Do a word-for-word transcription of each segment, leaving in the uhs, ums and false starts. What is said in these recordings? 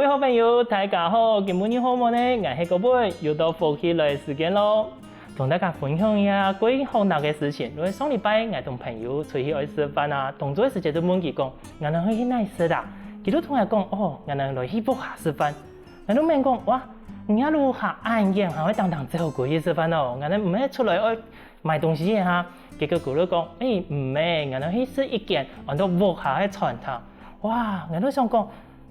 各位好朋友，大家好，今晡日好無呢？𠊎係各位，又到福氣來个時間囉。同大家分享一下關於好鬧个事情，因為上禮拜𠊎同朋友出去愛食飯啊，同桌个時節就問佢講，𠊎等愛去哪食啊？佢就同𠊎講，哦，𠊎等來去屋下食飯。𠊎就問講，哇，你這路行恁遠，還會當當朝過去食飯哦？𠊎等毋係出來愛買東西个哈？結果佢就講，誒，毋係，𠊎等去食一間安到屋下个餐廳。哇，𠊎就想講，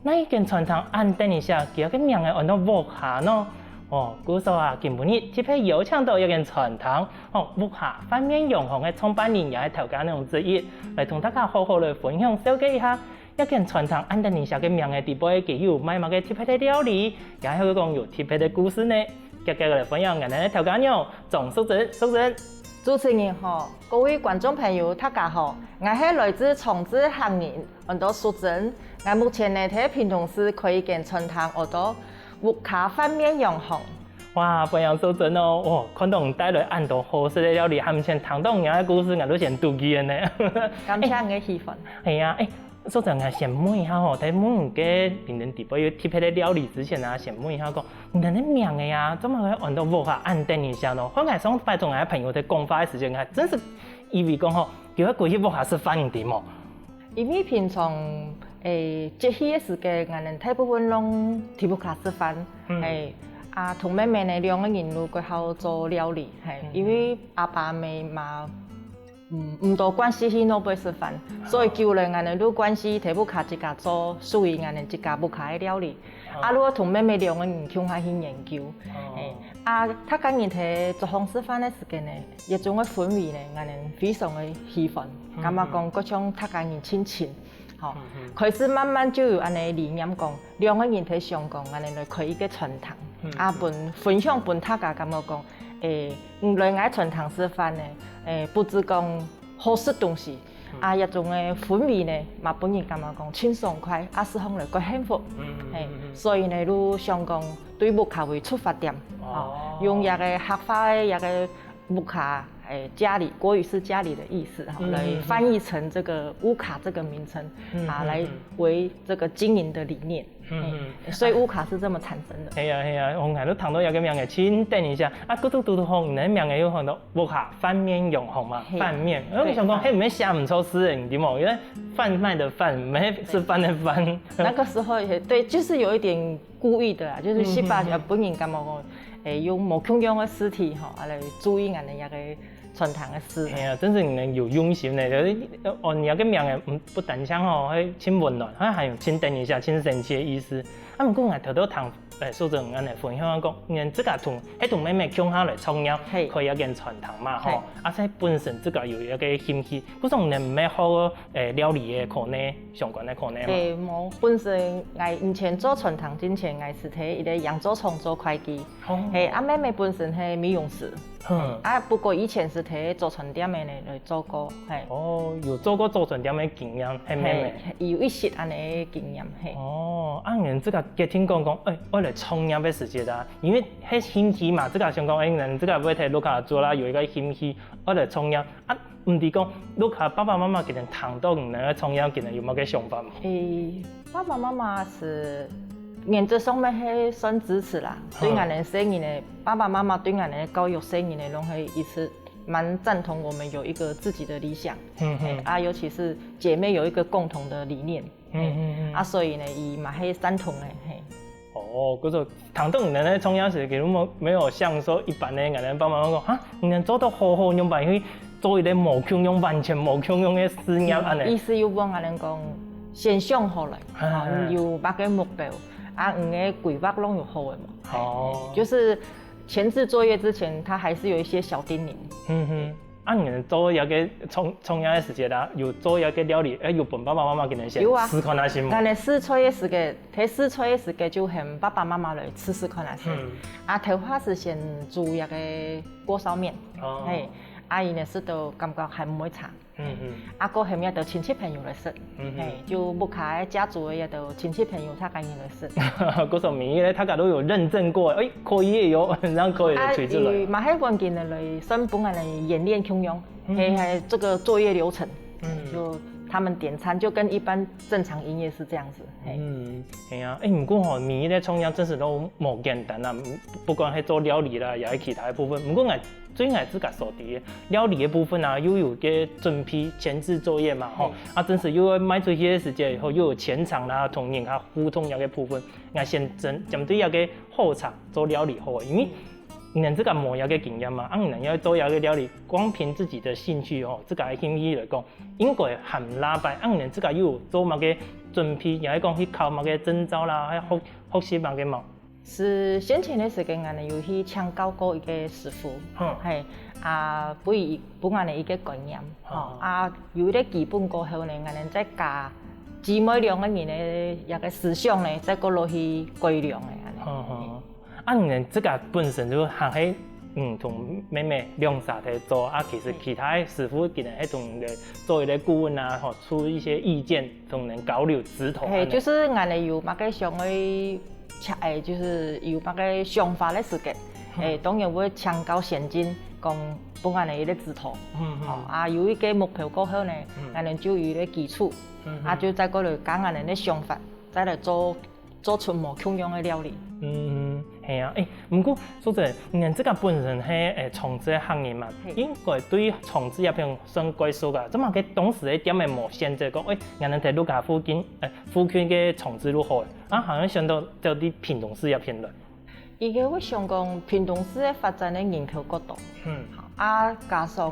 哪一間餐廳恁得人惜，佢个名仔安到屋下呢？哦，故所啊，今晡日特別邀請到一間餐廳，哦，屋下飯麵洋行个創辦人也係頭家娘之一，來同大家好好來分享紹介一下，這間餐廳恁得人惜个名仔底背，佢有賣麼个特別个料理，也係講有特別个故事呢？遽遽來歡迎𠊎等个頭家娘，張淑珍，淑珍。主持人好，各位觀眾朋友，大家好，𠊎係來自長治客人， 安到淑珍。𠊎目前呢，在屏東市開一間餐廳，安到屋下飯麵洋行。哇，歡迎淑珍哦！哦，看到你帶來恁多好食个料理，還毋曾聽到你个故事，𠊎都先肚飢了呢。感謝你个喜歡。係啊，誒，淑珍，𠊎先問一下吼，在問你个評論底背有特別个料理之前啊，先問一下講，你个名仔啊，做麼个安到屋下恁得人惜咯？𠊎上擺同𠊎朋友在講話个時間，𠊎真係以為講吼，佢會過去屋下食飯，你知無？ 因為平常，誒，節氣个時節，𠊎等大部分攏在屋下食飯，嗯。係，啊，同妹妹呢，兩個人都較好做料理，係，嗯。因為阿爸阿姆嘛，嗯，毋多慣勢去外背食飯，哦。所以久了，𠊎等都慣勢在屋下自家做屬於𠊎等自家屋下个料理。 啊，哦。如果同妹妹兩個人共下去研究。哦。誒，啊，大家人在桌項食飯个時間呢，這種个氛圍呢，𠊎等非常个喜歡，嗯，感覺講，嗯。各種大家人親親，吼。嗯，嗯。開始慢慢就有恁呢理念講，兩個人在想講，𠊎等來開一個餐廳，嗯，啊，嗯。分，分享分大家感覺講，誒，嗯，來𠊎餐廳食飯呢，誒，不止講 好食東西，嗯。啊，這種个氛圍呢，嘛分人感覺講盡爽快，啊，食項來較幸福。嗯，嗯，係，嗯，嗯。所以呢，就想講對屋下為出發點，哦。吼，用這個客話个這個屋下，誒，家裡，國語是家裡的意思，吼，嗯，來翻譯成這個屋下這個名稱，嗯，啊，嗯，來為這個經營的理念。嗯。 嗯，嗯。誒，所以屋下是這麼產生的。係啊，係啊，𠊎都聽到這個名仔，盡得人惜。啊，故所堵堵好，你个名仔有講到屋下飯麵洋行嘛，係。飯麵。誒，𠊎想講，對。係毋係寫毋著字个，你知無？因為販賣的販，毋係食飯个飯。那個時候也，對，就是有一點故意的啦，就是希望，嗯，嗯，嗯。呃，分人感覺講，誒，用無共樣个字體吼，啊，來注意𠊎等這個 餐廳个事。係啊，真係你有用心呢，就是，呃，哦，你這個名仔，嗯，不單淨吼，還盡溫暖，還，還有盡得人惜、盡神奇个意思。啊，毋過𠊎頭頭聽，誒，淑珍恁呢分享講，你自家同，係同妹妹共下來創業，係。開一間餐廳嘛，吼。係。啊，在本身自家有一個興趣，故所你毋係學，誒，料理个科呢，相關个科呢嘛？誒，無，本身𠊎以前做餐廳之前，𠊎係在一個營造廠做會計。 哦。係，啊，妹妹本身係美容師。嗯。啊，不過以前係在早餐店个呢，來做過，係。哦，有做過早餐店个經驗，係妹妹。係，有一些恁呢个經驗，係。哦，啊，你自家決定講講，誒，愛來創業个時節啊，因為係興趣嘛，自家想講，誒，你自家會在屋下做啦，有一個興趣，愛來創業。啊，毋知講，屋下爸爸媽媽佢等聽到你个創業，佢等有麼个想法無？誒， 爸爸媽媽係原則上面係算支持啦，嗯。對𠊎等細人个，爸爸媽媽對𠊎等个教育細人个，攏係一直蠻贊同我們有一個自己的理想。嗯，嗯。誒，啊，尤其是姐妹有一個共同的理念。嗯，嗯，嗯。啊，所以呢，佢嘛係贊同个，係。哦，故所 聽到你等个創業時，佢都沒，沒有像說一般个，𠊎等爸爸媽媽講，哈，你等做到好好，仰般去做一個無共樣、完全無共樣个事業恁呢？嗯，意思有講，𠊎等講，先想好來，哎，啊，哎。你有麼个目標，啊，你个規劃攏有好个無？哦。就是前置作業之前，他還是有一些小叮嚀。嗯哼。 啊，你等做這個創，創業个時節啦，有做這個料理，誒，有分爸爸媽媽佢等先有啊。試看下先無？𠊎等試菜个時節，在試菜个時節就喊爸爸媽媽來試試看下先。嗯。啊，頭下係先煮這個鍋燒麵，哦。係，啊，佢等食到感覺還毋會差。嗯，嗯。啊，過喊這兜親戚朋友來食。 嗯哼。係，就屋下个家族个這兜親戚朋友，大家人來食。故所每一個大家都有認證過，誒，可以个喲，恁樣可以个推出來。啊，佢嘛係環境个來算分𠊎等演練共樣，嗯哼。係，係這個作業流程，嗯。就他們點餐就跟一般正常營業是這樣子。嘿。嗯，係啊，欸，毋過吼，每一個創業真係都無簡單啊，不管係做料理啦，也係其他个部分。毋過𠊎最𠊎自家所知个料理个部分啊，又有个準備前置作業嘛，吼，啊，真係又愛賣出去个時節，吼，又有前場啦，同人客互動个部分。𠊎先針針對這个後場做料理好，因為你自家無這个經驗嘛，啊，你愛做這个料理，光憑自家个興趣吼，自家个興趣來講，應該還毋罅䆀。啊，你自家有做麼个準備，也係講去考麼个證照啦，還學學習麼个無？是先前个時間，𠊎有去請教過一個師傅，係，啊，分𠊎分𠊎一個觀念，吼，啊，有一個基本過後呢，𠊎再加姊妹兩個人个一個思想呢，再過落去改良个恁呢。啊，你自家本身就還係嗯同妹妹兩儕在做，啊，其實其他个師傅可能係同你做一個顧問啊，吼，出一些意見，同你交流指導。係，就係𠊎有麼个想愛，誒，就係有麼个想法个時節，誒，當然會請教先進，講分𠊎一個指導。嗯嗯。啊，有一個目標過後呢，𠊎就有一個基礎，啊，就再過來將𠊎个想法，再來做。 做出無共樣个料理。嗯，係啊，欸，毋過素姐，你自家本身係誒長治个客人嘛，應該對長治這片算蓋熟啊。做麼个當時个店仔無選擇講，誒，𠊎等在屋下附近，誒，附近个長治就好，啊，還係選擇走去屏東市這片來。佢个會想講屏東市个發展个人口較多，嗯，啊，加上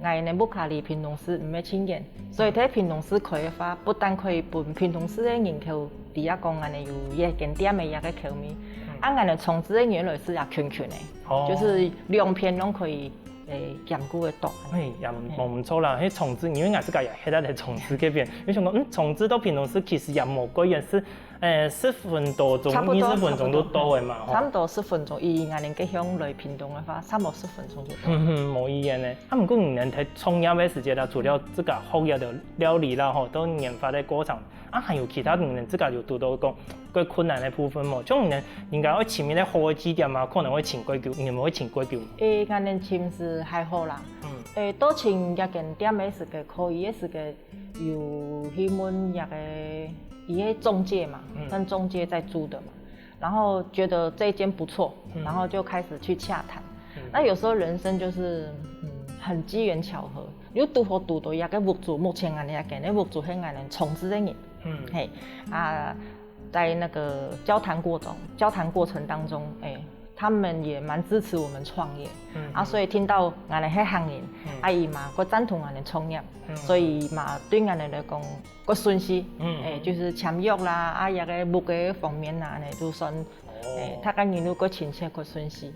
𠊎呢屋下離屏東市毋係盡遠，所以在屏東市開个話，不但可以分屏東市个人口知啊講𠊎呢有一間店个一個口味，啊𠊎呢長治个原來係也近近个，就係兩片攏可以誒兼顧得到。哎，也無毋著啦，該長治，因為𠊎自家也歇在長治該片，就想講，嗯，長治到屏東市其實也無蓋遠，係 誒，十分多鐘，差不多，二十分鐘就到个嘛，吼。差不多十分鐘，以𠊎等該向來屏東个話，差不多十分鐘就到。嗯哼，無意思呢。啊，毋過你等在創業个時節啦，除了自家學業个料理啦，吼，到研發个過程，啊，還有其他你等自家有堵到講較困難个部分無？像你等應該愛尋一個好个據點嘛，可能會尋蓋久，你等會尋蓋久無？誒，𠊎等尋係還好啦。嗯。誒，到尋一間店个時節，可以个時節， 有去問那個，一個中介嘛，算中介在租的嘛，然後覺得這一間不錯，然後就開始去洽談。那有時候人生就是，嗯，很機緣巧合，又堵好堵到那個屋主，目前𠊎等那間个屋主係𠊎等長治个人，嘿，啊，在那個交談過程，交談過程當中，誒， 他們也蠻支持我們創業，啊，所以聽到𠊎等係客人，啊，佢嘛較贊同𠊎等創業，所以嘛對𠊎等來講較順序，誒，就係簽約啦，啊，這個屋个方面啦，恁呢就算，誒，大家人都較親切，較順序。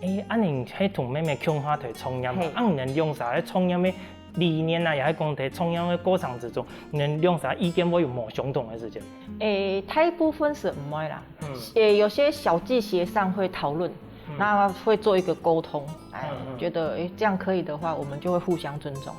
誒，恁呢係同妹妹共下來創業嘛，啊，你等兩儕个創業个 理念啊，也係講在創業个過程之中，你等兩儕意見會有無相同个時節？誒，大部分係毋會啦。誒，有些小細節上會討論，那會做一個溝通，誒，覺得誒這樣可以的話，我們就會互相尊重。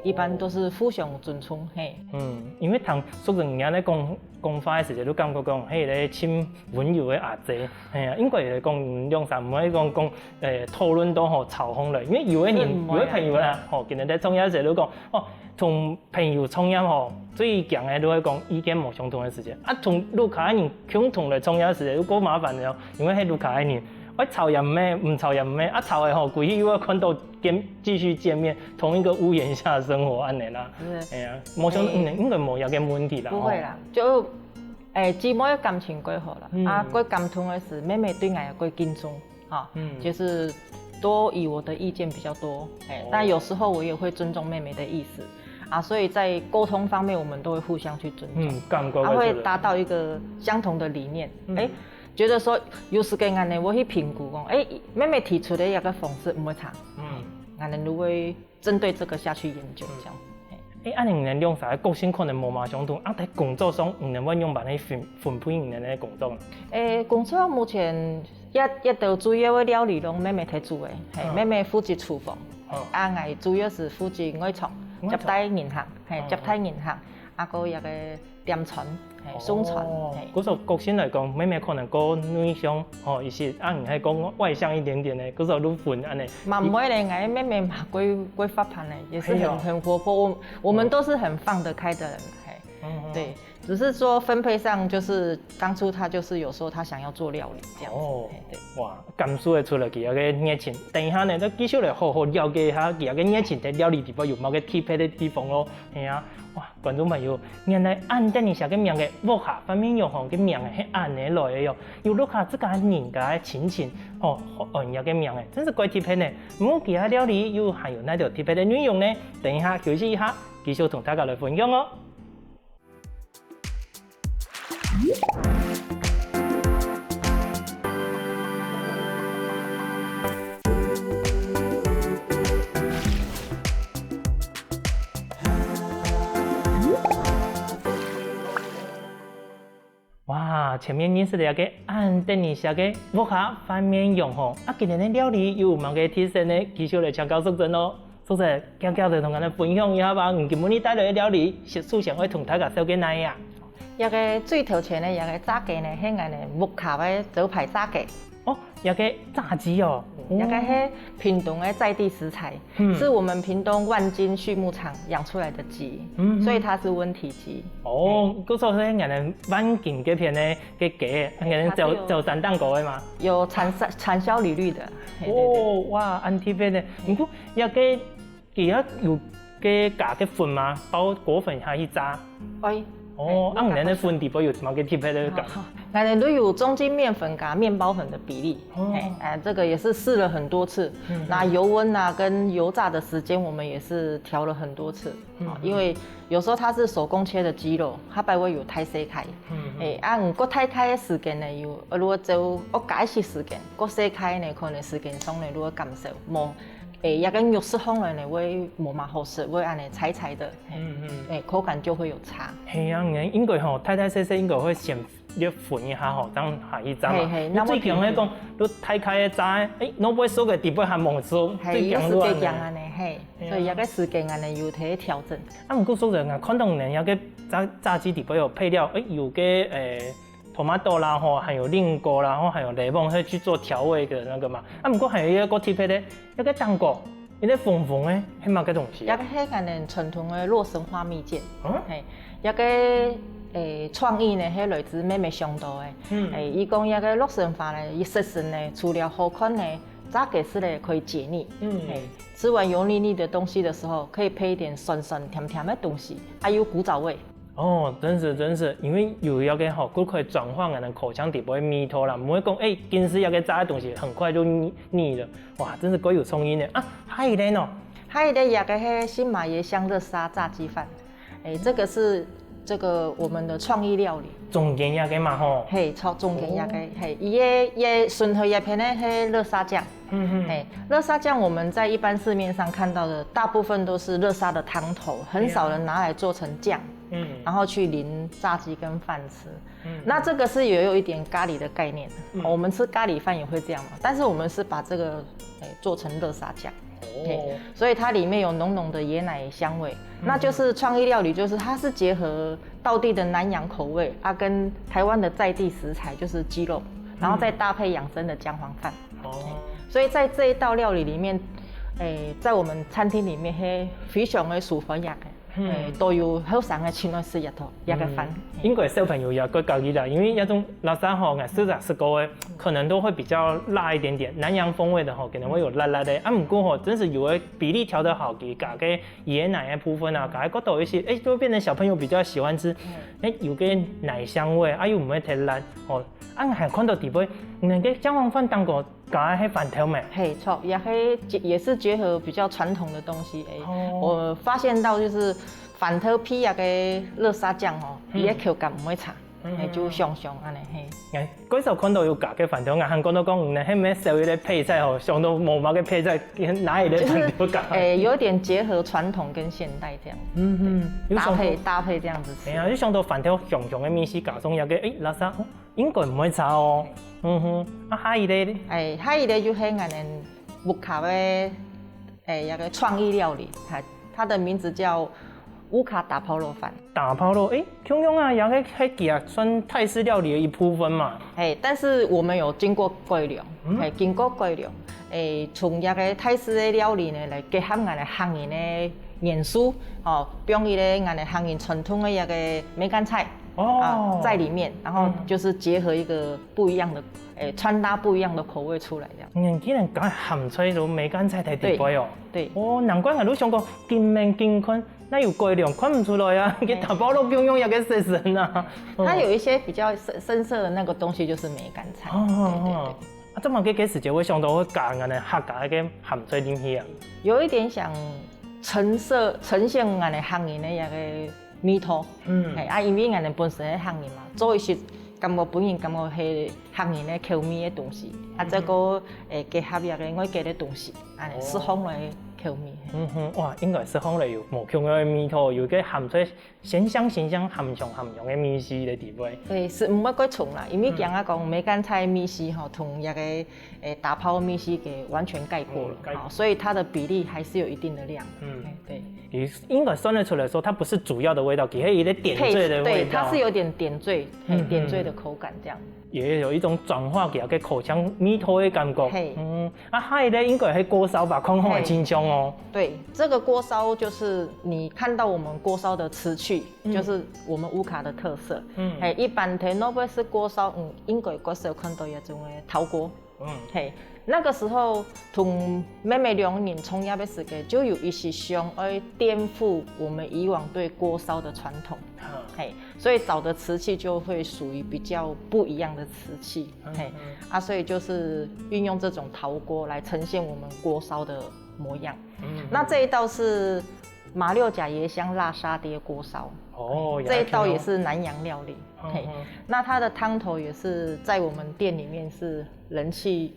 誒，一般都是互相尊重，嘿。嗯，因為聽淑珍恁樣講講話个時節，就感覺講，嘿，這盡溫柔个阿姊，嘿啊，應該來講，兩儕毋會講講，誒，討論到吼吵轟了，因為有个人，有个朋友啦，吼，今日在創業時就講，哦， 同朋友創業吼，最驚个就係講意見無相同个時節。啊，同屋下个人共同來創業个時節，又較麻煩了，因為係屋下个人，愛吵也毋係，毋吵也毋係，啊，吵了吼，歸去又愛看到見，繼續見面，同一個屋簷下生活恁呢啦。哎呀，無想，嗯，應該無這個問題啦。不會啦，就，誒，姊妹个感情較好啦，啊，較感動个係妹妹對𠊎个較敬重。 哈，就是多以我的意見比較多，哎，但有時候我也會尊重妹妹的意思，啊，所以在溝通方面我們都會互相去尊重，嗯，感覺會達到一個相同的理念，哎，覺得說有時間恁呢，我去評估講，哎，妹妹提出的一個方式毋會差，嗯，恁呢就會 針對這個下去研究這樣。誒，恁呢你等兩儕个個性可能無麼相同，啊，在工作上你等會仰般去分分配你等个工作呢？誒，工作目前這這道主要个料理攏妹妹在煮个，嘿，妹妹負責廚房，啊，𠊎主要係負責外場，接待人客，嘿，接待人客，啊，還有一個點餐。嘿，送餐，哦，嘿。故所個性來講，妹妹可能較內向，吼，一些，啊，你還較外向一點點呢，故所就分恁呢。嘛毋會咧，𠊎妹妹嘛較，較活潑呢，也是很，哎喲。很活潑。我，我們都是很放得開的人，嘿。嗯，嗯。對，只是說分配上，就是當初她就是有說她想要做料理這樣子，哦，嘿，對。哇，感受得出來佢个熱情。等一下呢，再繼續來好好了解一下佢个熱情在料理裡背有麼个特別个地方咯。係啊，哇， 觀眾朋友，原來恁得人惜个名个屋下飯面洋行个名係恁呢來个喲，有落下自家人家个親情，吼，安這个名个，真係蓋特別呢。毋過佢个料理又還有哪兜特別个內容呢？等一下休息一下，繼續同大家來分享哦。 哇，前面認識了个恁得人惜个屋下飯面洋行，啊，今日个料理又有麼个特色呢？繼續來請教淑珍哦。淑珍，遽遽來同𠊎兜分享一下吧，你今晡日帶來个料理，首先愛同大家紹介哪一樣？這个最頭前个這个炸雞呢，係𠊎兜屋下个招牌炸雞。 哦，這个炸雞哦。嗯，這个係屏東个在地食材，嗯。是我們屏東萬金畜牧場養出來的雞，嗯，嗯。所以它是溫體雞。哦，嘿。故所係𠊎兜萬金該片个，个雞，𠊎兜走，嘿，它是有，走山頂高个嘛。有產銷，產銷履歷的。嘿，對，對。哦，哇，恁特別呢。毋過，這个 佢也有个加个粉嗎？包裹粉下去炸？哎，哦，哎，啊，你个粉底部有麼个特別个加？哦，𠊎兜都有中筋麵粉加麵包粉的比例，哦。哎，哎，這個也是試了很多次。嗯，嗯。那油溫啊，跟油炸的時間，我們也是調了很多次。嗯，哦，嗯。因為有時候它是手工切的雞肉，它不會有太細塊。嗯，嗯。哎，啊，毋過太細个時間呢，有，呃，如果走，哦，加一些時間，過細塊呢，可能時間上呢，如果減少，無 誒，這个肉食起來呢，會無麼好食，會恁呢柴柴的，嘿，嗯，嗯。誒，口感就會有差。係啊，你應該吼，大大細細應該會先略分一下吼，這樣下去炸嘛。嘿，嘿，你最驚係講，你太大个炸，誒，若會熟个底部還無熟，嘿，最驚就恁呢。又係最驚恁呢，嘿。係啊。所以這个時間恁呢有得調整。啊，毋過說真啊，看到你這个炸，炸雞底部有配料，誒，有个，誒， tomato啦吼，還有蘋果啦吼，還有檸檬，係去做調味的那個嘛。啊，毋過還有一個特別的，一個蛋糕，一個紅紅的，係麼个東西啊？這個係𠊎兜傳統的洛神花蜜餞。嗯？嘿，這個，誒，創意呢，係來自妹妹想到的。嗯。誒，佢講這個洛神花呢，佢色素呢，除了好看呢，炸雞食了可以解膩。嗯。嘿，吃完油膩膩的東西的時候，可以配一點酸酸甜甜的東西，還有古早味。 哦，真是，真是，因為有這個吼，就可以轉換𠊎兜口腔底部的味道啦，毋會講，誒，今時這個炸个東西很快就膩，膩了，哇，真是蓋有創意呢。啊，還有一個呢？還有一個這個係新麻椰香熱沙炸雞飯，誒，這個是這個我們的創意料理。中間這個嘛吼。嘿，中，中間這個，哦。嘿，佢个，佢个順後一片呢係熱沙醬。嗯，嗯。嘿，熱沙醬我們在一般市面上看到的大部分都是熱沙的湯頭，很少人拿來做成醬。 嗯。然後去淋炸雞跟飯吃。嗯。那這個是也有一點咖哩的概念，嗯。我們吃咖哩飯也會這樣嘛，但是我們是把這個，誒，做成熱沙醬。哦。嘿，所以它裡面有濃濃的椰奶香味，嗯。那就是創意料理，就是它是結合道地的南洋口味啊，跟台灣的在地食材，就是雞肉，嗯。然後再搭配養生的薑黃飯。哦。嘿，所以在這一道料理裡面，誒，在我們餐廳裡面，嘿，非常的受歡迎的。 嗯。誒，都有後生个盡愛食這道，這個飯。嗯，嘿。應該小朋友也蓋合意啦，因為這種熱沙吼，𠊎試著食過个，可能都會比較辣一點點，南洋風味的吼，可能會有辣辣的。啊，毋過吼，真是有个比例調得好，佢加个椰奶的部分啊，加个角度一些，誒，就會變成小朋友比較喜歡吃。嗯。誒，有个奶香味，啊，又毋會忒辣，吼。啊，還看到底背，你个薑黃飯當中 加个係番豆咩？嘿，著，也係結，也是結合比較傳統的東西。誒，哦。我發現到就是番豆配這個熱沙醬吼，嗯。佢个口感毋會差，嗯，嘿，就香香恁呢，嘿。哎，蓋少看到有加个番豆，𠊎還講到講，嗯，係毋係少一個配菜吼，想到無麼个配菜，拿一個番豆加。就是，誒，有點結合傳統跟現代這樣子，嗯，嗯，對，搭配，有想到，搭配這樣子吃。哎呀，就想到番豆香香个味緒，加上這個，誒，熱沙，哦， 應該毋會差哦。嗯哼，啊，還有一個呢？誒，還有一個就係𠊎兜屋下个，誒，一個創意料理，它，它的名字叫，烏卡打拋肉飯。打拋肉，欸，共樣啊，也係，係佢啊，算泰式料理的一部分嘛。嘿，但是我們有經過改良，嗯。嘿，經過改良，欸，從這個泰式的料理呢，來結合𠊎等客人的元素，哦，放一個𠊎等客人傳統的一個梅乾菜，哦。啊，在裡面，然後就是結合一個不一樣的，欸，穿搭不一樣的口味出來這樣。嗯，竟然將鹹菜摎梅乾菜在裡背哦。對。對。哦，難怪𠊎都想講，緊燜緊看， 該有改良，看毋出來啊，佢打拋肉共樣一個色神啊。它有一些比較深，深色的那個東西就是梅乾菜。哦，對，對，對。啊，做麼个該時節會想到會加𠊎等客家个鹹菜進去啊？有一點想成色，呈現𠊎等客人的一個味道。嗯。嘿，啊，因為𠊎等本身係客人嘛，做一些感覺分人感覺係客人的口味的東西，啊，再過，欸，結合一個外國的東西，恁呢，哦。適合來口味。嗯哼，哇，應該適合來有無共樣的味道，有個鹹菜 鮮香鮮香、鹹香鹹香个味緒在裡背。對，係毋會過重啦，因為嗯。講啊講，梅乾菜味緒吼，同這個，欸，打拋味緒給完全蓋過了，嗯，蓋過。好，所以它的比例還是有一定的量。嗯。欸，對。也應該算得出來說，它不是主要的味道，其實有點點綴的味道。Taste，對，它是有點點綴，嘿，嗯，點綴的口感這樣。嗯。也有一種轉化佢个口腔味道的感覺。嘿。嗯，啊，還有咧，應該係鍋燒吧，看起來很清香哦。嘿。對，這個鍋燒就是你看到我們鍋燒的瓷器， 嗯。就是我們烏卡的特色。嗯。嘿，一般在外背食鍋燒，嗯，應該較少看到這種个陶鍋。嗯。嘿，那個時候同妹妹兩人創業个時節，就有一些想愛顛覆我們以往對鍋燒的傳統。嗯。嘿，所以找的瓷器就會屬於比較不一樣的瓷器。嗯，嘿，嗯。啊，所以就是運用這種陶鍋來呈現我們鍋燒的模樣。嗯，嗯。那這一道是馬六甲椰香辣沙爹鍋燒。哦，這一道也是南洋料理。嘿，嗯，嗯。那它的湯頭也是在我們店裡面是人氣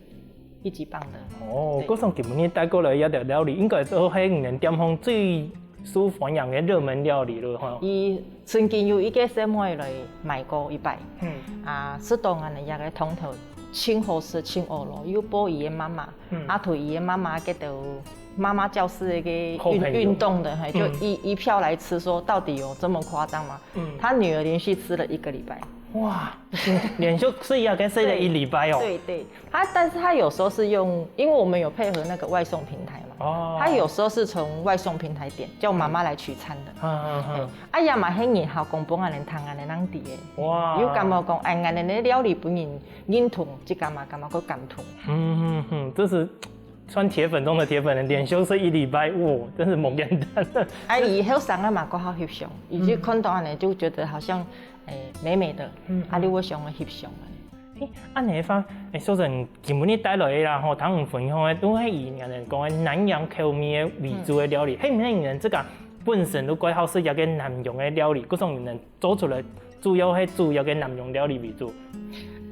一級棒的。哦，對。故所今晡日帶過來這道料理，應該都係你等店項最受歡迎个熱門料理了吼。佢曾經有一個細妹來買過一擺，嗯。啊，食到𠊎等這個湯頭，真好食，真好咯，又報佢个媽媽，嗯。啊，對佢个媽媽該兜媽媽教室个一個運，好朋友。運動的，嘿，就嗯。一，一票來吃，說到底有這麼誇張嗎？嗯。他女兒連續吃了一個禮拜。哇，連續食啊，該食了一禮拜哦。對，對，對。他，但是他有時候是用，因為我們有配合那個外送平台嘛，哦。他有時候是從外送平台點，叫媽媽來取餐的。嗯，嗯，嗯。哎，啊，也嘛係人客講分𠊎等聽，𠊎等正知个。哇。有感覺講，哎，𠊎等个料理分人認同，這个嘛，感覺較感動。嗯，嗯，嗯，這是算鐵粉中的鐵粉了，連續食一禮拜，哇，真是無簡單。哎，佢後生个嘛，較好翕相，佢就看到恁呢，就覺得好像，哎，美美的，嗯，啊，你會想要翕相啊。 欸，恁呢个話，欸，秀珍，今晡日帶來个啦吼，聽你分享个都係以𠊎等講个南洋口味个為主个料理，嗯。係毋係你等自家本身都蓋好食這個南洋个料理，故所你等做出來主要係主要个南洋料理為主？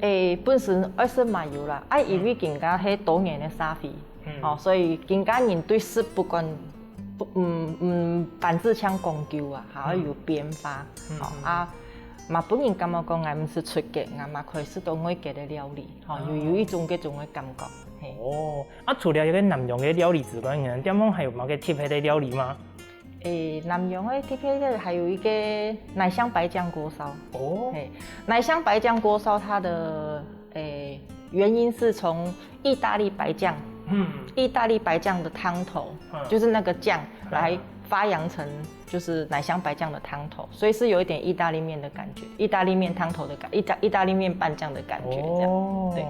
欸，本身愛食嘛有啦，啊，因為今下係多元个社會，嗯。哦，所以今下人對食不管，不，嗯，嗯，單只像講究啊，還要有變化，嗯。哦，嗯。啊， 嘛分人感覺講𠊎毋係出國，𠊎嘛可以食到外國个料理，吼，哦。有，有一種這種个感覺，嘿。哦，啊，除了這個南洋个料理之外，你等店項還有麼个特別个料理嗎？欸，南洋个特別个還有一個奶香白醬鍋燒。哦。嘿，奶香白醬鍋燒它的，欸，原因是從義大利白醬，嗯。義大利白醬的湯頭，嗯。就是那個醬，嗯。來發揚成 就是奶香白醬的湯頭，所以是有一點義大利麵的感覺，義大利麵湯頭的感，義大，義大利麵拌醬的感覺這樣。哦，對。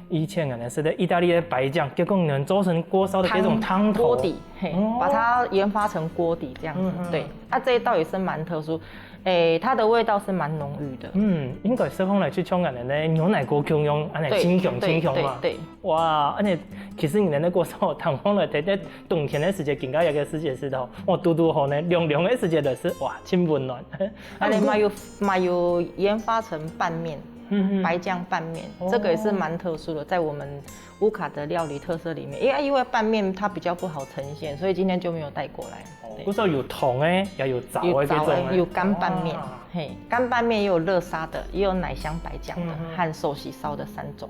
以前可能係在義大利个白醬，結果你等做成鍋燒个這種湯頭。湯，鍋底，嘿，哦。把它研發成鍋底這樣子，嗯，嗯。對。啊，這一道也是蠻特殊，欸，它的味道是蠻濃郁的。嗯，應該係講來就像𠊎等个牛奶鍋共樣，恁呢，對，清香，對，清香嘛。對，對。 哇，恁呢，其實你等个鍋燒湯放來，在，在冬天个時節，今下這個時節食到，哇，堵堵好呢，涼涼个時節來食，哇，真溫暖。恁呢嘛有，嘛有研發成拌麵，嗯，嗯。白醬拌麵，哦。這個也是蠻特殊的，在我們烏卡的料理特色裡面。因為，因為拌麵它比較不好呈現，所以今天就沒有帶過來。哦，對。不知道有湯个，也有燥个這種个。有燥个，有乾拌麵，哇。嘿，乾拌麵也有熱沙的，也有奶香白醬的，嗯，嗯。和壽喜燒的三種。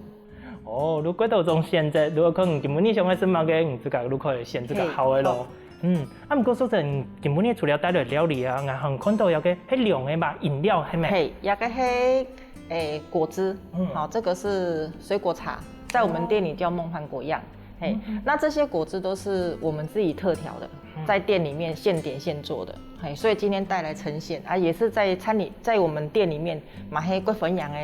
哦，如果都種選擇，如果可能今晡日想愛食麼个，你自家就可以選自家好个咯。嘿，好。嗯，啊，毋過淑珍，今晡日除了帶來料理啊，𠊎還看到有个係涼个嘛，飲料係無？嘿，這个係誒果汁，嗯好，這個是水果茶，在我們店裡叫夢幻果樣。嘿，那這些果汁都是我們自己特調的，在店裡面現點現做的。嘿，所以今天帶來呈現啊，也是在餐裡，在我們店裡面嘛係个分享的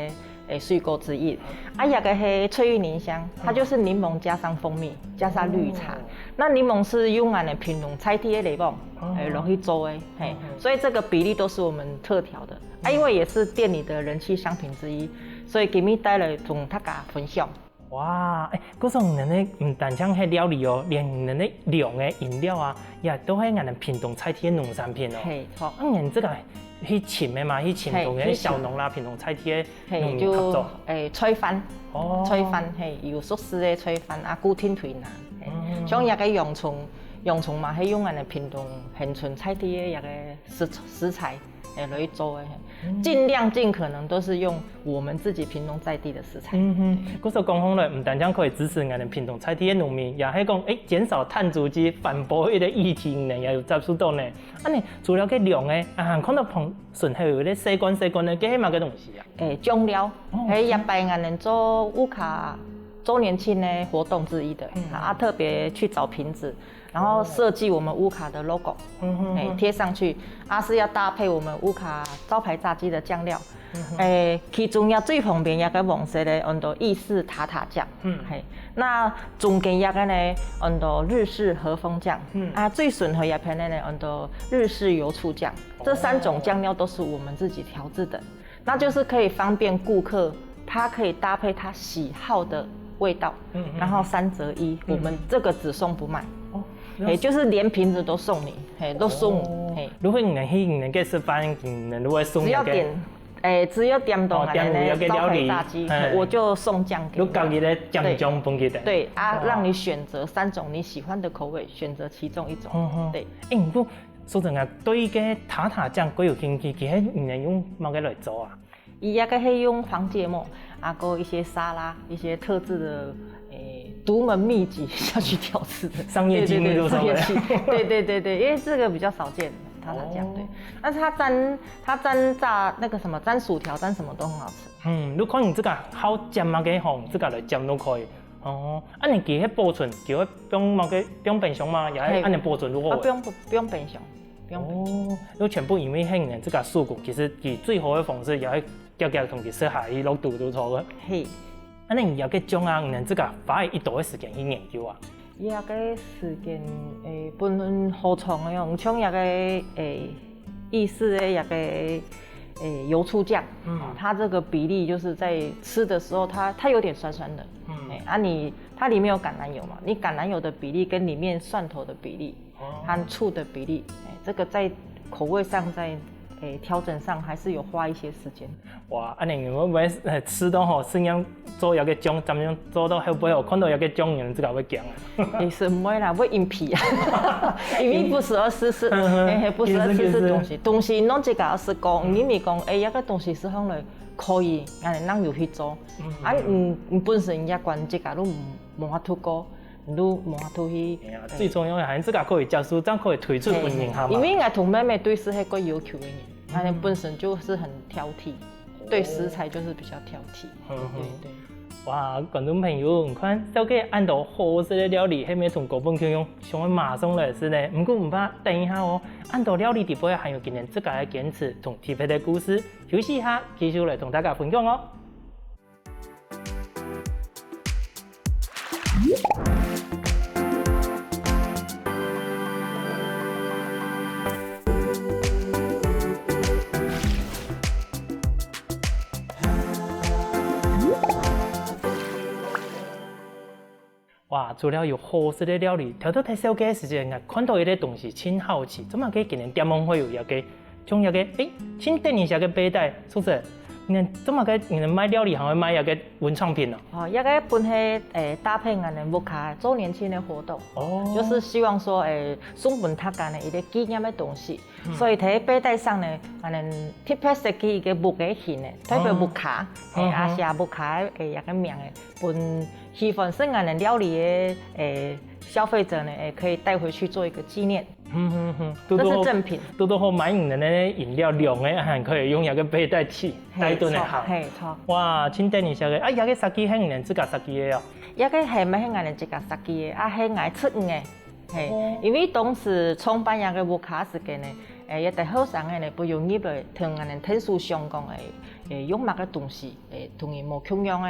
誒水果之一。啊，這个係翠玉檸香，它就是檸檬加上蜂蜜，加上綠茶。那檸檬是用𠊎个屏東在地个檸檬，誒，落去做的，嘿，所以這個比例都是我們特調的。啊，因為也是店裡的人氣商品之一，所以今日帶來同大家分享。哇，誒，故所你等个毋單淨係料理哦，連你等个涼个飲料啊，也都係𠊎等屏東在地个農產品哦。嘿，好。啊，你等這个去尋个嘛，去尋同个小農啦，屏東在地个農民合作。誒，炊飯，哦，炊飯，嘿，有熟食个炊飯啊，固定推拿。嘿，像這个洋蔥，洋蔥嘛，係用𠊎等屏東恆春在地个這个食食材，誒，來做个，嘿，盡量盡可能都是用我們自己屏東在地的食材。嗯哼，故所講好了，毋單淨可以支持𠊎等屏東在地个農民，也係講，誒，減少碳足跡、環保个議題呢，也有接觸到呢。啊呢，除了个涼个，啊，還看到旁脣還有一个細罐細罐个，該係麼个東西啊？誒，醬料，誒，這擺𠊎等做屋下週年慶个活動之一的，啊，特別去找瓶子，然後設計我們屋下的logo，誒，貼上去，啊，是要搭配我們屋下招牌炸雞的醬料。誒，其中也最方便一个黃色个，安到意式塔塔醬，嘿，那中間一个呢，安到日式和風醬，啊，最脣頭一片个呢，安到日式油醋醬。這三種醬料都是我們自己調製的，那就是可以方便顧客，他可以搭配他喜好的味道，然後三折一，我們這個只送不賣。哦，也就是連瓶子都送你，嘿，都送，嘿。如果你等去你等个食飯，你等都會送只要點，誒，只要點到哦點有一个料理招牌炸雞，嘿我就送醬給你。有家己个醬醬分佢等。對啊，讓你選擇三種你喜歡的口味，選擇其中一種。對，誒，毋過淑珍啊，對於个塔塔醬較有興趣，其實你能用麼个來做啊？佢這个係用黃芥末，啊，還有一些沙拉，一些特製的，誒，獨門秘籍下去調製的。商業機密都上來。商業機密。對對對對，因為這個比較少見，塔塔醬對。但是它沾它沾炸那個什麼沾薯條沾什麼都很好吃。嗯，你看你這个好醬麼个吼，這个來醬都可以。哦，啊你佢个保存，佢會放麼个放冰箱嗎？也係恁樣保存就好。啊，不用不用冰箱，不用冰箱。哦，因為全部因為係你自家手工，其實佢最好个方式也係遽遽同佢食下去落肚就著个。嘿。啊你這个醬啊，你自家花一多个時間去研究啊？這个時間，誒，本來好長个哦，像這个，誒，意式个這个，誒，油醋醬，嗯，它這個比例就是在吃的時候，它它有點酸酸的，嗯，誒，啊你它裡面有橄欖油嘛，你橄欖油的比例跟裡面蒜頭的比例，哦，和醋的比例，誒，這個在口味上在，誒，調整上還是有花一些時間。 哇，恁樣你會毋會誒試到吼，盡量做一个醬，盡量做到後背吼，看到一个醬，你自家會驚啊？其實毋會啦，會硬皮啊，因為不時而試試，嘿嘿，不時而試試東西，東西攏自家試過，你咪講，誒，這个東西係放來可以，恁樣有去做，啊，嗯，你本身也關自家都無法度過，你都無法度去。最重要个還係自家可以接受，正可以推出分人客嘛。因為𠊎同妹妹都係个要求个人，𠊎本身就係很挑剔。 對食材就是比較挑剔。嗯嗯。哇，觀眾朋友，你看，紹介恁多好食个料理，係毋係同高本共樣，想愛馬上來食呢？毋過毋怕，等一下哦，恁多料理底背還有佢等自家个堅持同特別个故事，休息一下，繼續來同大家分享哦。 哇，除了有好食个料理，頭頭在紹介个時節，𠊎看到一个東西盡好奇，做麼个今年店項會有一个，像一个，誒，盡得人惜个背帶，係毋係？你做麼个你賣料理還會賣這个文創品呢？哦，這个本係，誒，搭配𠊎等屋下週年慶个活動，哦，就是希望說，誒，送分大家呢一个紀念个東西。所以在背帶上呢，𠊎等特別設計一个屋个形呢，代表屋下，誒，啊寫屋下个，誒，這个名个，分喜歡食𠊎等料理个，誒，消費者呢，誒，可以帶回去做一个紀念。 嗯嗯嗯，堵堵好，這是贈品。堵堵好買你等个飲料涼个，還可以用這个背帶去帶轉來行。嘿，著。哇，盡得人惜个。啊，這个設計係你等自家設計个哦？這个係毋係𠊎等自家設計个，啊，係𠊎出个。嘿，因為當時創辦這个屋下時間呢，誒，一兜後生个呢，不容易來同𠊎等𢯭手想講，誒，誒，用麼个東西，誒，同人無共樣个，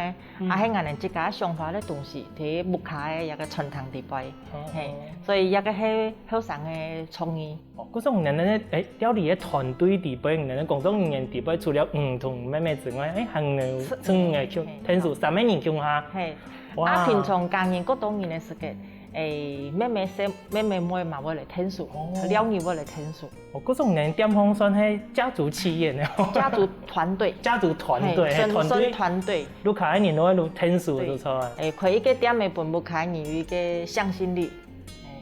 啊，係𠊎等自家想法个東西，在屋下个這个餐廳裡背。 嘿，所以這个係後生个創意。哦，故所你等个，誒，料理个團隊裡背，你等个工作人員裡背，除了你同妹妹之外，誒，還有，嘿，𢯭手三个人共下。嘿，哇，啊，平常工人過多人个時間，誒，妹妹細，妹妹妹嘛會來𢯭手，尞人會來𢯭手。 哦，故所你等店方算係家族企業呢。家族團隊。家族團隊，嘿，嘿，算，團隊。算團隊。屋下个人都會來𢯭手，對。就著啊。誒，開一个店，誒，分屋下人有一个向心力，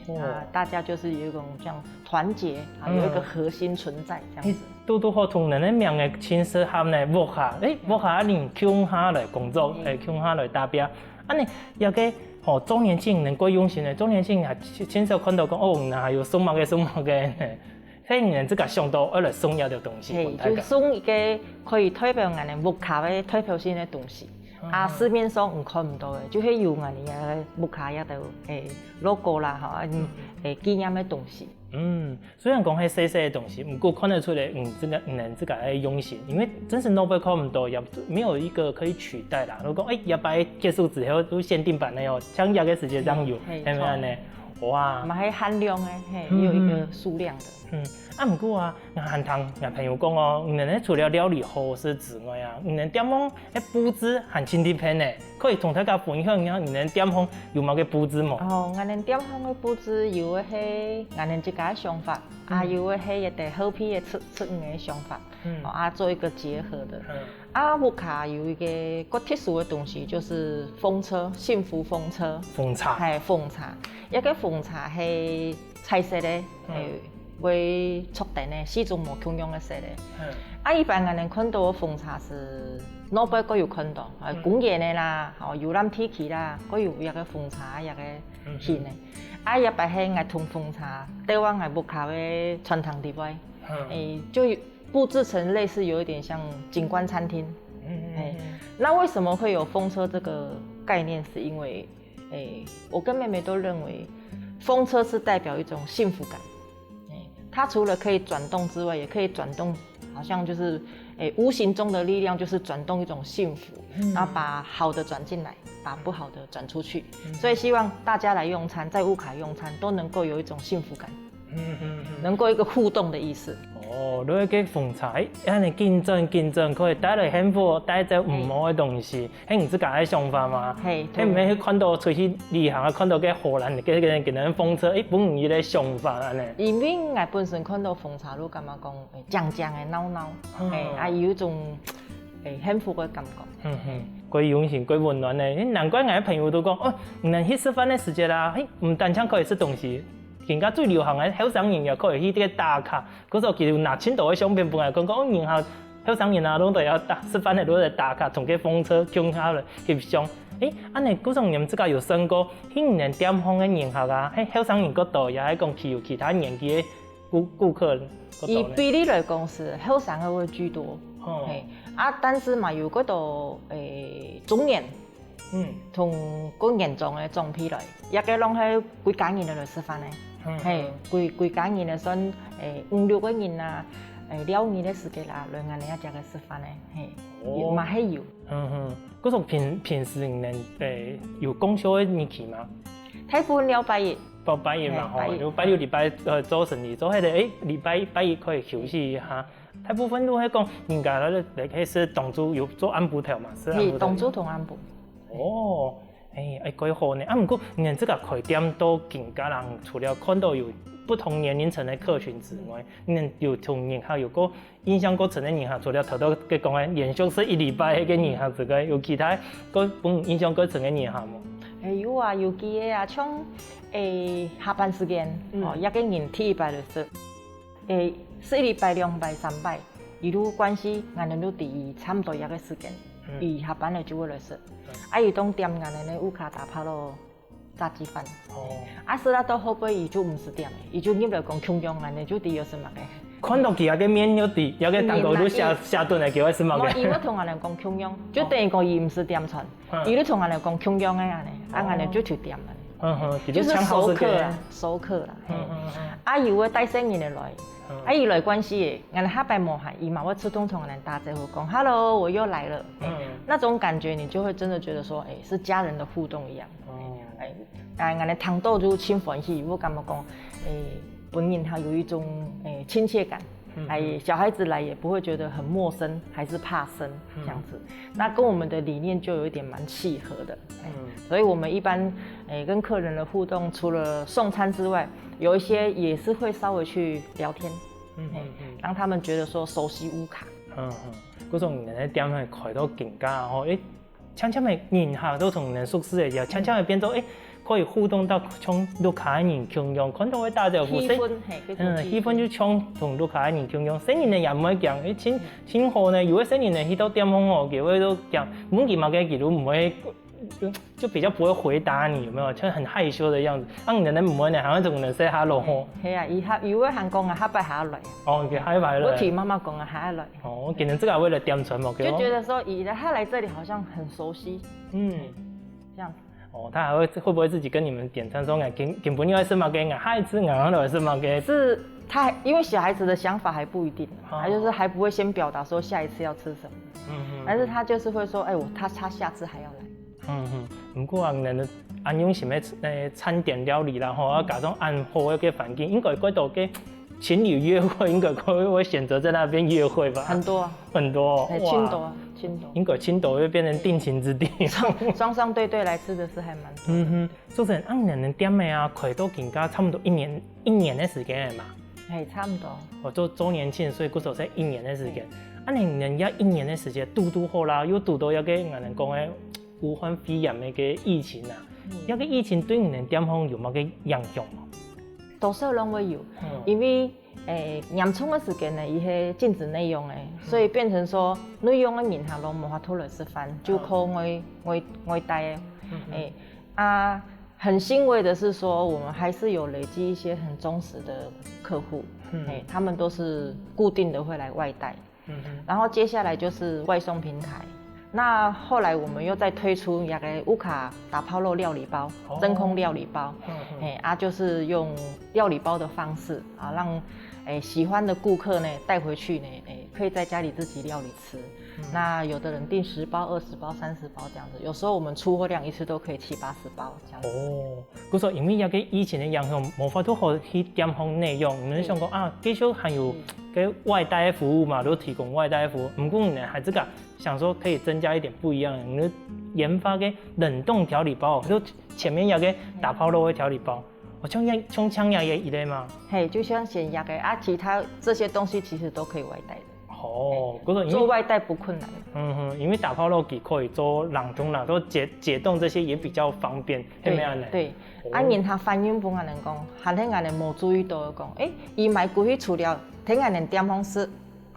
誒，哦。啊，大家就是有一種這樣團結，啊，有一个核心存在這樣子。誒，堵堵好同你等个名个盡適合呢，屋下，誒，屋下个人共下來工作，誒，共下來打拚。恁呢，這个，吼，週年慶你等蓋用心个，週年慶還盡，盡少看著講，哦，你等還有送麼个，送麼个呢。 係你等自家想著愛來送這兜東西分大家。嘿，就送一个可以代表𠊎等屋下个代表性个東西。啊，市面上你看毋著个，就係有𠊎等个屋下這兜，誒，logo啦，吼，嗯，誒，紀念个東西。嗯，雖然講係細細个東西，毋過看得出來，嗯，這个，你等自家个用心，因為真實外背看毋著，也沒有一个可以取代啦。如果講，誒，這擺結束之後，都限定版个哦，像這个時節正有，嗯，嘿，係毋係恁呢？著。哇。嘛係限量个，嘿，嗯，有一个數量个。嗯。 啊，毋過啊，𠊎還聽𠊎朋友講哦，你等除了料理好食之外啊，你等店項个佈置還盡特別呢，可以同大家分享一下你等店項有麼个佈置無？哦，𠊎等店項个佈置有个係𠊎等自家个想法，啊，有个係一兜後輩个出，出人个想法，哦，啊，做一个結合的。啊，屋下有一个較特殊个東西，就是風車，幸福風車。風車。嘿，風車，一个風車係彩色个，誒， 會著燈个，四種無共樣个色个。啊，一般𠊎等看著个風車係外背較有看著，啊，公園个啦，吼，遊覽地區啦，較有這个風車，這个形个。啊，這擺係𠊎同風車，帶往𠊎屋下个餐廳裡背，誒，就佈置成類似有一點像景觀餐廳。誒，那為什麼會有風車這個概念？是因為 誒，我跟妹妹都認為，風車是代表一種幸福感。誒，它除了可以轉動之外，也可以轉動，好像就是，誒，無形中的力量就是轉動一種幸福，然後把好的轉進來，把不好的轉出去。所以希望大家來用餐，在屋下用餐都能夠有一種幸福感。 能夠一個互動的意思。哦，你个風車，誒，恁樣緊轉緊轉，可以帶來幸福，帶走毋好个東西，係你自家个想法嗎？嘿，係毋係去看著出去旅行啊，看著个荷蘭个个个个風車，誒，分你一个想法恁樣。因為𠊎本身看著風車，就感覺講，誒，靚靚个鬧鬧，嘿，啊，有一種，誒，幸福个感覺。嗯哼，蓋用心，蓋溫暖呢。誒，難怪𠊎个朋友都講，哦，你等去食飯个時節啦，嘿，毋單淨可以食東西， 今下最流行个後生人也可以去這个打卡，故所佢有拿盡多个相片分𠊎看，講，哦，人客後生人啊，攏在這打，食飯个都在打卡，同个風車共下來翕相。誒，恁樣，故所你自家有算過，去你等店項个人客啊，係後生人較多，也係講佢有其他年紀个顧，顧客較多呢？以比例來講，是後生个會居多。哦。嘿，啊，但是嘛，有較多，誒，中年， 嗯，同較年長个長輩來，這个攏係歸家人來食飯个。嘿，歸，歸家人个算，誒，五六个人啊，誒，尞日个時間啦，來𠊎等這个食飯个，嘿，哦，嘛係有。嗯哼，故所平，平時你等，誒，有公休个日期嗎？大部分尞拜一。尞拜一嘛，嘿，吼，拜一。就拜六、禮拜，呃，做生理，做該个，誒，禮拜，拜一可以休息一下。大部分都係講，人家該个，該个係當晝有做暗晡頭嘛，係暗晡頭。嘿，當晝同暗晡。哦，哎，哎，蓋好呢。啊，毋過你這個開店到今个人，除了看到有不同年齡層的客群之外，你有同人客有過印象過深的人客，除了頭頭个講个連續食一禮拜个人客之外，有其他過分印象過深个人客無？哎，有啊，有幾个啊，像哎下班時間，哦，一個人第一擺來食，哎，食一禮拜、兩擺、三擺，一路關係，𠊎等都第一差不多一個時間，一下班了就會來食。啊，一棟店𠊎等个屋下打拍囉。炸雞飯。哦。啊，食啦到後背，佢就毋使點，佢就入來講共樣恁呢，就知有食麼个。看到佢个面，就知，佢个蛋糕就下下頓來，佢會食麼个。佢會同𠊎等講共樣，就等於講佢毋使點餐，佢就同𠊎等講共樣个恁呢，啊，𠊎等就去點了。嗯哼，佢就搶好時間。熟客啦，啊，有个帶細人个來，啊，佢來關係个，𠊎等下擺無閒，佢嘛會自動同𠊎等打招呼講，Hello，我又來了。嗯，那種感覺你就會真的覺得說，哎，是家人的互動一樣。哦，哎。 哎，𠊎等聽到就盡歡喜，我感覺講，哎，分人家有一種哎親切感，哎，小孩子來也不會覺得很陌生，還是怕生這樣子。那跟我們的理念就有一點蠻契合的，哎，所以我們一般哎跟客人的互動，除了送餐之外，有一些也是會稍微去聊天，哎，讓他們覺得說熟悉屋下。嗯嗯，故所你等个店開到今个吼，哎， 漸漸个人客都同人熟識个，漸漸个變做，哎，可以互動到像屋下个人共樣，看到會打招呼，氣氛，嘿，嗯，氣氛就像同屋下个人共樣，細人仔也毋會驚，哎，盡盡好呢，有个細人仔去到店項哦，佢會都驚，問佢麼个佢都毋會，就就比較不會回答你，有沒有？就很害羞的樣子。啊，你等等毋會呢，還會同人say hello吼。係啊，以後有个還講啊，下擺下來。哦，佢下擺來。我聽媽媽講啊，下來。 哦，可能這個為了點餐嘛，就覺得說，咦，他來這裡好像很熟悉，嗯，這樣子。哦，他還會會不會自己跟你們點餐說，哎，今今晡日愛食麼个啊？下一次我要來食麼个？是他因為小孩子的想法還不一定，他就是還不會先表達說下一次要吃什麼，嗯嗯，但是他就是會說，哎，我他他下次還要來。 嗯哼，毋過啊，恁恁用心个誒餐點料理啦吼，啊加上恁好个環境，應該蓋多个情侶約會，應該會會選擇在那邊約會吧？很多，很多，哎，盡多盡多，應該盡多會變成定情之地。雙雙雙對對來吃的是還蠻多。嗯哼，主持人，恁恁店个啊，開到今个差不多一年一年个時間了嘛。哎，差不多。我做週年慶，所以故所係一年个時間。恁恁人家一年个時間，堵堵好啦，又堵到該个恁恁講个 武漢肺炎个个疫情啊，這个疫情對你等店項有麼个影響無？多少攏會有，因為誒嚴重个時間呢，佢係禁止內用个，所以變成說內用个人客攏無法度來食飯，就靠外外外帶个，誒啊，很欣慰的是說，我們還是有累積一些很忠實的客戶，誒，他們都是固定的會來外帶。 然後接下來就是外送平台。那後來我們又再推出一個屋下打拋肉料理包，真空料理包，哎，啊，就是用料理包的方式啊，讓哎喜歡的顧客呢帶回去呢，哎，可以在家裡自己料理吃。那有的人訂十包、二十包、三十包這樣子，有時候我們出貨量一次都可以七八十包這樣子。哦， 故所因為這个疫情个影響，無法度好去店項內用，你想講啊，繼續還有个外帶个服務嘛，都提供外帶个服務。毋過呢，還係个想說可以增加一點不一樣的，你就研發个冷凍調理包，就前面有个打拋肉个調理包，哦，像樣像像樣个一類嘛。嘿，就像鹹鴨个啊，其他這些東西其實都可以外帶的。 哦，故所因為做外帶不困難。嗯哼，因為打拋肉佢可以做冷凍啦，做解解凍這些也比較方便，係毋係恁呢？對，啊，人客反映分𠊎等講，還係𠊎等無注意到講，誒，佢買歸去除了在𠊎等店項食，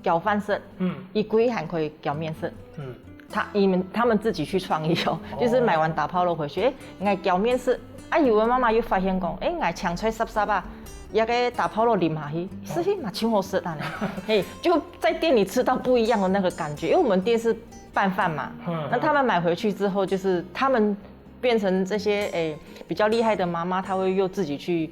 攪飯食，嗯，佢歸還可以攪麵食，嗯，他你們他們自己去創意哦，就是買完打拋肉回去，誒，愛攪麵食，啊，有个媽媽又發現講，誒，𠊎青菜濕濕啊，這个打拋肉淋下去，食起嘛真好食啊呢，嘿，就 在店裡吃到不一樣的那個感覺，因為我們店是拌飯嘛，那他們買回去之後，就是他們變成這些誒比較厲害的媽媽，她會又自己去誒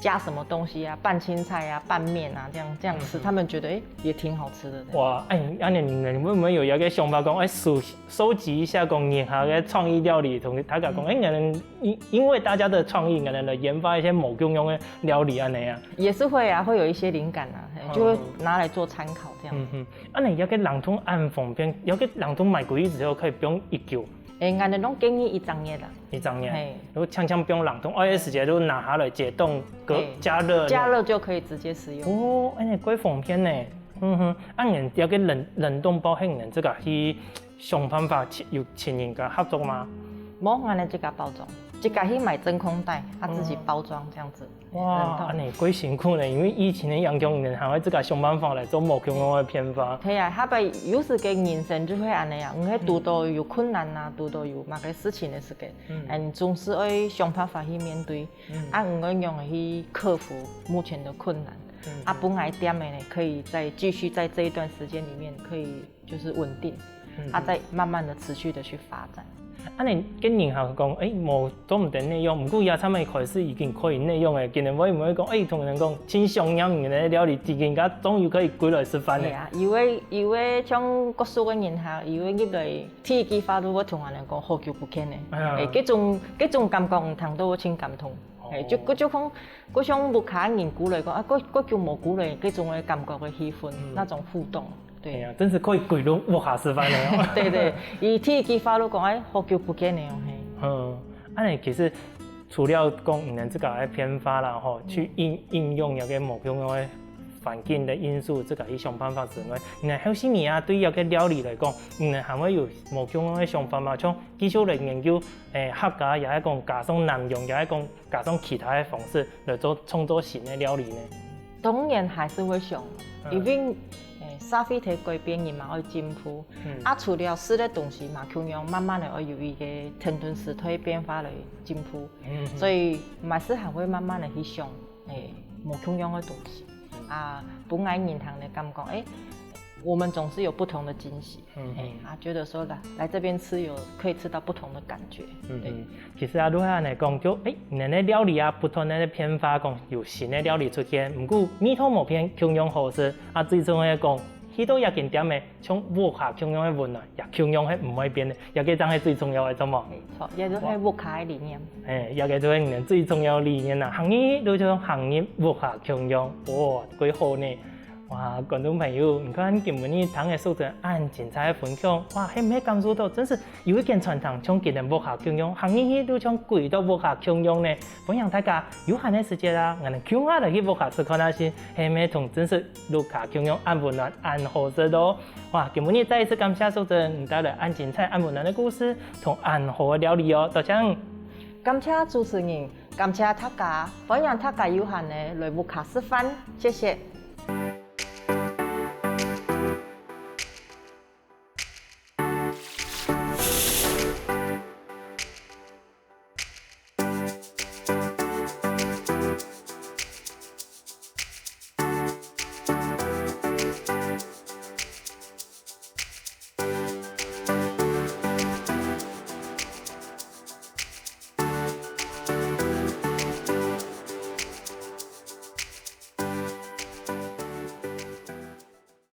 加什麼東西啊，拌青菜啊，拌麵啊，這樣這樣吃，他們覺得誒也挺好吃的。哇，哎，恁呢你們會不會有一個想法講，哎，收收集一下講你下个創意料理，同大家講，哎，你們因因為大家的創意，你們來研發一些無共樣的料理恁呢啊？也是會啊，會有一些靈感啊，嘿就會拿來做參考這樣。嗯哼，啊，你這个冷凍恁方便，這个冷凍買歸去之後可以放幾久？誒，𠊎等攏建議一隻月啦。一隻月，嘿。就淨淨放冷凍，愛个時節就拿下來解凍，隔，嘿。加熱。加熱就可以直接食用。哦，恁樣蓋方便呢。嗯哼，啊，你這個冷，冷凍包係你自家去想辦法請，有請人家合作嗎？無，𠊎等自家包裝，自家去買真空袋，啊，自己包裝這樣子。 哇，恁樣蓋辛苦呢，因為疫情个影響，你等還愛自家想辦法來做無共樣个變化。對啊，下擺有時个人生就會恁樣啊，你會堵到有困難啊，堵到有麼个事情个時間，嗯，你總是愛想辦法去面對，啊，你愛仰般去克服目前的困難，啊，分𠊎店个呢，可以再繼續在這一段時間裡面可以 就是穩定，啊，再慢慢的持續的去發展。恁樣，該人客講，誒，無做毋得內用，毋過這下開始已經可以內用了，佢等會毋會講，誒，同人講，盡想念你个料理，今下終於可以歸來食飯了。係啊，有个，有个像國術个人客，有个入來第一句話就會同𠊎等講，好久不見呢。哎呀。誒，這種，這種感覺，嗯，聽到會盡感動。哦。誒，就，就像，就像屋下人過來講，啊，幾，幾久無過來，這種个感覺个氣氛，嗯。那種互動。 對。哎呀，真是可以歸到屋下食飯了哦。對對，佢第一句話就講，哎，好久不見了哦，嘿。嗯，恁樣其實除了講你等自家个變化啦，吼，去應，應用這個無共樣个環境个因素，自家去想辦法之外，你等後生人啊，對這個料理來講，你等還會有無共樣个想法嗎？像繼續來研究，誒，客家，也係講加上南洋，也係講加上其他个方式來做，創作新个料理呢？ 當然還是會想，嗯。因為，誒，社會在改變，人嘛愛進步。嗯。啊，除了食个東西嘛，共樣慢慢个愛有一個停頓時代變化來進步。嗯。所以，嘛係還會慢慢个去想，誒，無共樣个東西。嗯。啊，分𠊎人客个感覺，誒，我們總是有不同的驚喜。 嗯。哎，啊，覺得說來，來這邊吃有，可以吃到不同的感覺。嗯，對。嗯。其實啊，如果恁樣講，就，誒，你等个料理啊，不斷个變化，講有新个料理出現，毋過味道無變，共樣好食。啊，最重要講，去到這間店个，像屋下共樣个溫暖，也共樣係毋會變个，這個正係最重要个，著無？沒錯，這就係屋下个理念。哇。哎，這個就係你等最重要个理念啦。行入，就像行入屋下共樣，哇，幾好呢！ 哇，觀眾朋友，你看今晡日聽个淑珍恁精彩个分享，哇，係毋係感受到，真係有一間餐廳像佢等屋下共樣，行入去就像歸到屋下共樣呢？歡迎大家有閒个時節啊，𠊎等共下來去屋下食看啊先，係毋係同真實屋下共樣恁溫暖、恁好食哦？哇，今晡日再一次感謝淑珍，你帶來恁精彩、恁溫暖个故事，同恁好个料理哦，多謝你。感謝主持人，感謝大家，歡迎大家有閒个來屋下食飯，謝謝。